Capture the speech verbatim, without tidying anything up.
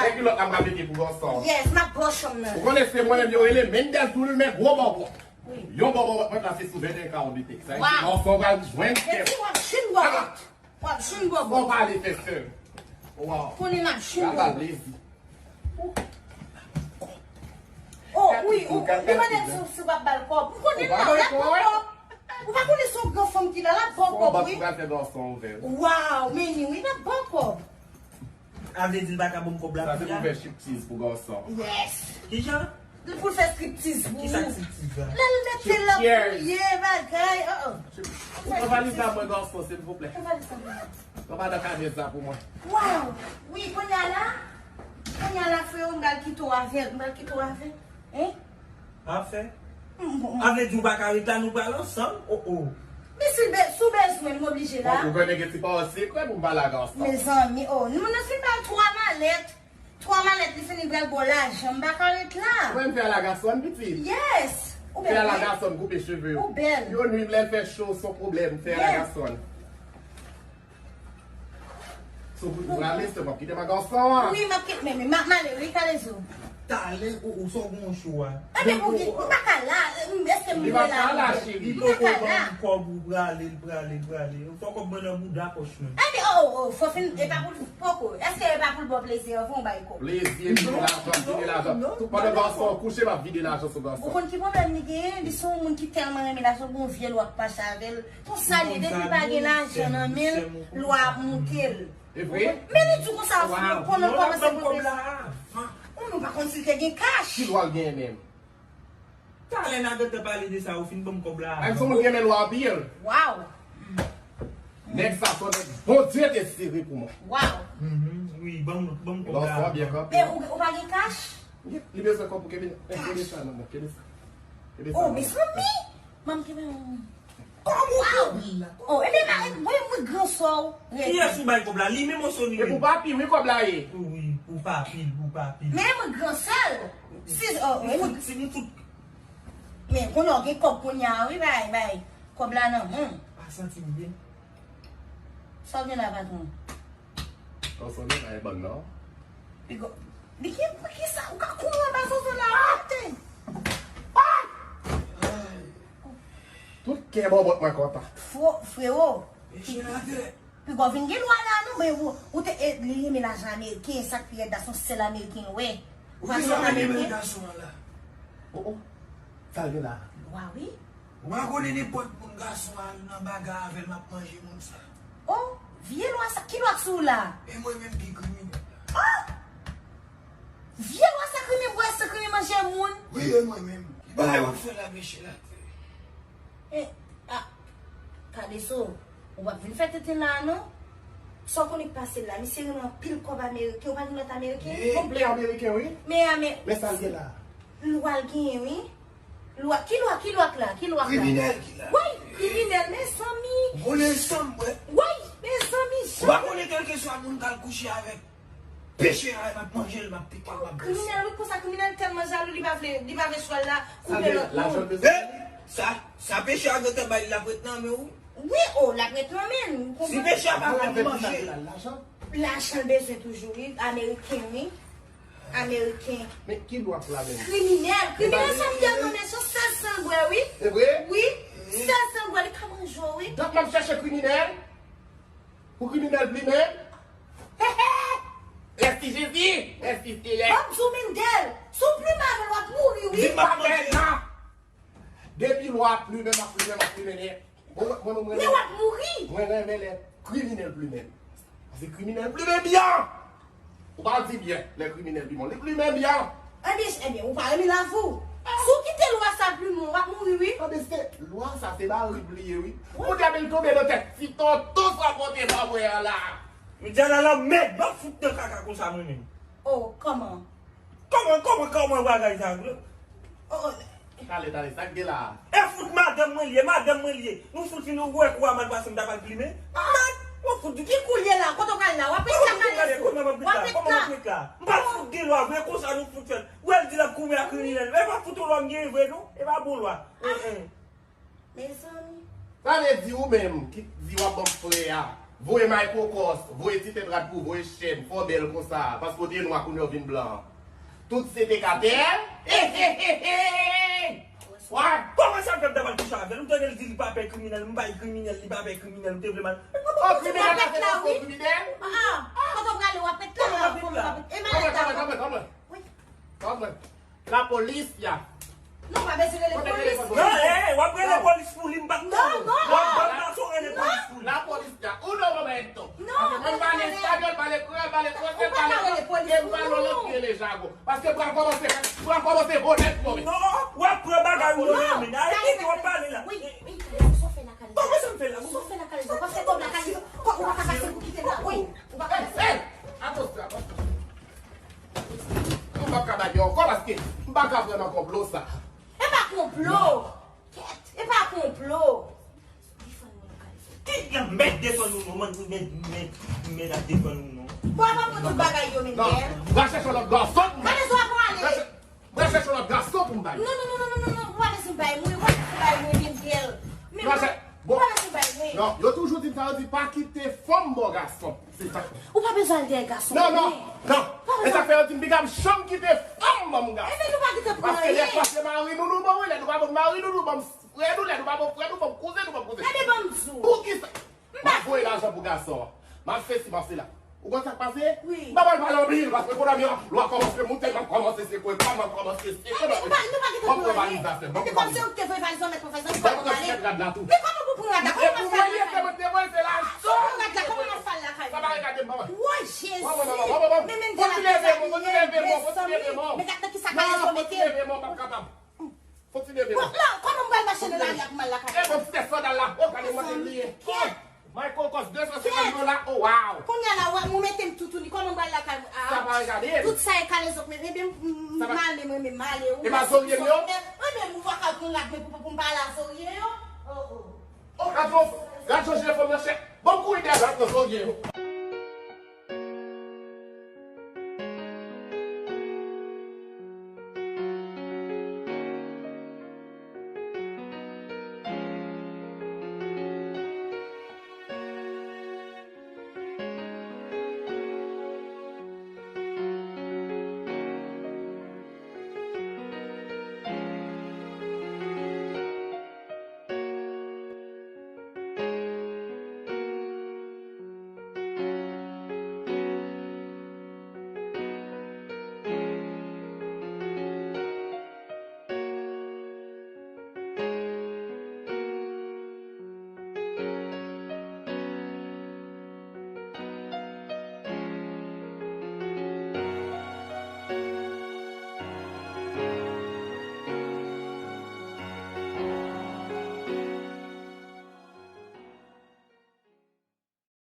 E kilòt la m ka mete pou Gansan. Yes, m ap bò chanm nan. Ou konnen se mwen menm yo rele Mendel Toulou, men gwo bòbò. Wi. Yon bòbò mwen plase sou venteyen karann de Texas. Waw. Gansan pral jwenn kè. Mesi, w ap jwenn bòbò. W ap jwenn bòbò. Fò pale fè sè. Waw. Konnen m ap jwenn bòbò. Plezi. Oh, wi, ou, ou mande si, si w ap ba l kòb. M konnen l la, l ap ba w kòb. Ou pa konnen se yon gran fanm ki la, l ap ba w kòb, wi. Waw, men ni wi, l ap ba w kòb. A vle di l pa ka ban m kòb la. Sa se pou fè striptease pou Gansan. Yes. Kijan? Li pou l fè striptease pou ou. Kisa striptease la? Lè l mete l ap kriye bagay. Oh, oh. Ou pran valiz la mwen Gansan, silvouplè. Pran valiz la mwen. Pran madan Kanèz la pou mwen. Waw. Wi, kounye a la. Kounye a la, freyo, m pral kite w avè l. M pral kite w avè l. Hein? Afè? A vle di ou pa ka ret la, nou pral ansanm? Oh, oh. Men si, si w bezwen m, m oblije la. Ou konnen gen ti pawòl sekrè pou m pale ak Gansan. Mezanmi, oh, nou, nou fin bay twa malèt. Twa malèt, li fini pral ba w lajan, m pa ka ret la. Mwen m fè a la Gansan, pitit. Yes. Ou bèl, wi. Fè a la Gansan, koupe cheve yo. Ou bèl. Yo nwi, lè l fè cho, se yon pwoblèm, fè a la Gansan. Sou pou prale, se w ap kite m ak Gansan an. Wi, m ap kite, men, men, m ap male, wi, kale zo. Talè, ou, ou sò gon cho a. Ebyen, ou, ou pa ka la, èske m dwe la? Li pa ka la, cheri. Li poko ban m kòb ou prale, l prale, l prale. Fò kòb mwen nan bouda pòch mwen. Ebyen, oh, oh, oh, fò fin, e pa pou l, poko. Èske e pa pou l ba w plezi anvan w ba l kòb? Plezi, vide lajan, vide lajan. Tout pandan Gansan kouche, m ap vide lajan sou Gansan. Ou konn ki pwoblèm li genyen? Li se yon moun ki tèlman renmen lajan, gon vye lwa k mache avè l. Konsa li, depi pa gen lajan nan men l, lwa ap moute l. E vre? Men li di w konsa, konnen l kòmanse pote. Ou nou pa konn si l te gen kach. Ki lwa l genyen menm? Talè n a gentan pale de sa, ou fin ban m kòb la. Ay, se moun ki renmen lwa anpil. Waw. Nèg sa se yon nèg Bondye te sere pou mwen. Waw. Wi, ban m, ban m kòb la. Byen kanpe. Men ou, ou pa gen kach? Li bezwen kòb pou kenbe, kenbe sa nan men, kenbe sa. Kenbe sa. Oh, mezanmi! Ban m kenbe. Kòman w pran l la? Oh, ebyen, mwen, mwen gran sè w. Kiyès ou bay kòb la? Li menm osnon li menm? E pou papi, wi, kòb la ye. Wi, pou papi l, pou papi l. Men mwen gran sè l. Si, oh, si nou fout. Men kounye a w gen kòb kounye a, wi, bay, bay. Kòb la nan men w. Pa santi m byen. Sa w gen la, patwon? Sa w sonje pa e bann nan? Pigo, li gen pou kisa ou ka kouri anba zozo la, ou mete. Tout kè bòbòt mwen kontan. Fo, frewo. Pigo vin gen lwa la, non, men ou, ou te, e, li renmen lajan ameriken, sa k pi rèd la, se yon sèl ameriken l wè. Ou pa se yon ameriken? Oh, oh. Sa l gen la? Lwa, wi. Ou pa konnen nenpòt moun gason al nan bagay avè l, m ap manje moun sa. Oh, vye lwa sa, ki lwa k sou ou la? E mwen menm ki kriminèl la. Oh! Vye lwa sa, krimen bwè san krimen manje moun. Wi, e mwen menm. Ki bagay w ap fè la, mesye la? E, a, Kadeso, ou p ap vin fè tenten la, non? Sa w konnen k pase l la, misye renmen anpil kòb ameriken, ou pa gen lòt ameriken? Bon, e ameriken, wi. Men ame-, men sa l gen la? Lwa l genyen, wi. Lwa, ki lwa, ki lwa k la, ki lwa k la? Kriminèl ki la. Woy, kriminèl, mezanmi. Ou konnen san m bwè. Woy, mezanmi, jan. Ou pa konnen kèlkeswa moun k al kouche avèk peche a, m ap manje l, m ap pike l, m ap bwese. Kriminèl, wi, konsa kriminèl tèlman jalou, li pa vle, li pa vle chwal la koupe lòt moun. Sa, sa peche a gentan bay li, l ap ret nan men w. Wi, o, l ap ret nan men l. Si peche a pa bay li, manje l. Lajan l bezwen toujou, wi, ameriken, wi. Ameriken. Men ki lwa k la menm? Kriminèl. Kriminèl sa m tèlman renmen, se sèl san l bwè, wi. E vre? Wi. Sèl san l bwè, li ka manje w, wi. Donk m ap chèche kriminèl? Pou kriminèl plimen? Mèsi Jezi! Mèsi Seyè! M ap di w, Mendel, si w plimen avè l, w ap mouri, wi. Di m pa fè nan! Depi lwa ap plimen, m ap plimen, m ap plimen nèt. Mwen, mwen, mwen, mwen, men w ap mouri! Mwen renmen lè kriminèl plimen. Paske kriminèl plimen byen! Ou pa di byen, lè kriminèl plimen. Li plimen byen! Ebyen, ebyen, ou pa renmen lavi w. Si w kite lwa sa plimen w, w ap mouri, wi. Ebyen, se lwa sa, se mari m li ye, wi. Wi. Kounye a, men l tonbe nan tèt ti tonton sa pote ba mwen an la. Medjana lanmèd, m ap fout nan kaka konsa mwen menm. Oh, kòman? Kòman, kòman, kòman bagay sa vre? Oh, oh. Tale, tale, sa k gen la a? E fout madanm mwen li ye, madanm mwen li ye. Nou fout fin, ou wè kou a mal pase, m ta pral plimen. Mad, ou fout di ki kou l ye la, kote w pral la? W ap ret la, kòman m ret la? Kòman m ret la? M pa fout gen lwa vre, konsa nou fout fè l. Ou wè l di l ap goumen ak kriminèl. E pa fout yon lwa m genyen vre, non. E pa bon lwa. Eh, eh. Mezanmi. Sa vle di ou menm ki di w ap ban m frè a. Voye may kokòs, voye ti tèt rad pou voye chèn, fò bèl konsa, paske w te nwa kounye a w vin blan. Tout se te katè. Ehehehe! Wap! Kòman sa fè m ta pral kouche avè l? M tande l di li pa pè kriminèl, m bay kriminèl, li pa pè kriminèl, m te vle mal. O kriminèl la se yon kriminèl? Ah, kote w prale w ap met la? Kote w ap met la? E malèt la? Kòman, kòman, kòman, kòman? Wi. Kòman? Lapolis ya. Non, pa bezwen rele polis. Non, eh, w ap rele polis pou li, m pa t konnen. Non, non. W ap ban gason rele polis pou li. Lapolis ya. Ou non, mwen ba eto. Non, paske mwen ba le espanyòl, ba le kreyòl, ba le fransè, ba le, e ba le lang ki rele jagon. Paske pral kòmanse, pral kòmanse onèt move. Non, w ap pran bagay ou renmen. Ayiti w ap pale la. Wi, wi, Kalezo, sa w fè la, Kalezo? Kòman sa m fè la? Sa w fè la, Kalezo? Paske kòb la, Kalezo, kòb ou pa ka pase pou kite m la. Wi, ou pa ka pase. Hey, hey, attention, attention. Mwen p ap ka bay ankò paske m pa ka pran nan konplo sa. E pa konplo! Kèt, e pa konplo! Defann mwen, Kalezo. Ki lanmèd defann ou non, mwen, mwen, mwen, mwen ap defann ou non. Bon, apa pran tout bagay yo, men. Non, va chèche lòt gason pou mwen. Kalezo, apa ale? Va chè-, va chèche lòt gason pou m bay. Non, non, non, non, non, non, non, ou pa bezwen bay mwen, ou pa bezwen bay mwen, men gèl. Men non, bon, ou pa bezwen bay mwen. Non, yo toujou di m sa, yo di pa kite fanm bò gason. Se sa. Ou pa bezwen al dèyè gason. Non, non, non. E sa fè yo di m piga m janm kite fanm ban m gason. Ebyen, nou pa kite pou anyen. Paske lè fwa se mari nou, nou ban m, lè nou pa ban m mari nou, nou ban m frè nou, lè nou pa ban m frè nou, ban m kouzen nou, ban m kouzen. Ebyen, ban m di w. Poukisa? M ap voye lajan pou gason an. M ap fè si, m ap fè la. Ou konn sa k pase? Wi. M pa pral pale anpil, paske kounye a lwa kòmanse moute, m ap kòmanse sekwe kò, m ap kòmanse sekwe. Ebyen, nou pa, nou pa kite pou anyen. Ban m pran valiz afè m, ban m pran valiz. E kòmsi ou te voye valiz lan, mèt pran valiz lan, ou pa pran ale. Ban m pran ti tèt rad la tou. Men kòman pou pran rad la? Kòman w ap fè l? Ou pran rad la, kòman w ap fè l lakay ou? Sa pa regade m, manman. Woy, Jezi! Manman, manman, manman, manman. Men, men, fò ti leve, manman, fò ti leve, manman, fò ti leve, manman. Men gad nan kisa Kalezo mete m. Manman, fò ti leve, manman, m p ap kapab. Fò ti leve, manman. Bon, non, kòman m pral mache nan lari a pou m al lakay? E bon, ti tèt sandal la, o, gade mòde l ye. Michael Kors de san senkant dola, o, wow. Kounye a la, ou mete m toutouni, kòman m pral lakay? Sa pa regade m. Tout sa e Kalezo k mete, ebyen, m, m, m ale, mwen menm, m ale. E pa zorye m yo? Mwen menm, ou pa ka pran rad mwen pou, pou, pou m pa ale a zorye yo? Oh, oh. Oh, gad jan, gad jan je fanm nan chè. Bon, kouri dèyè, gad jan zorye yo.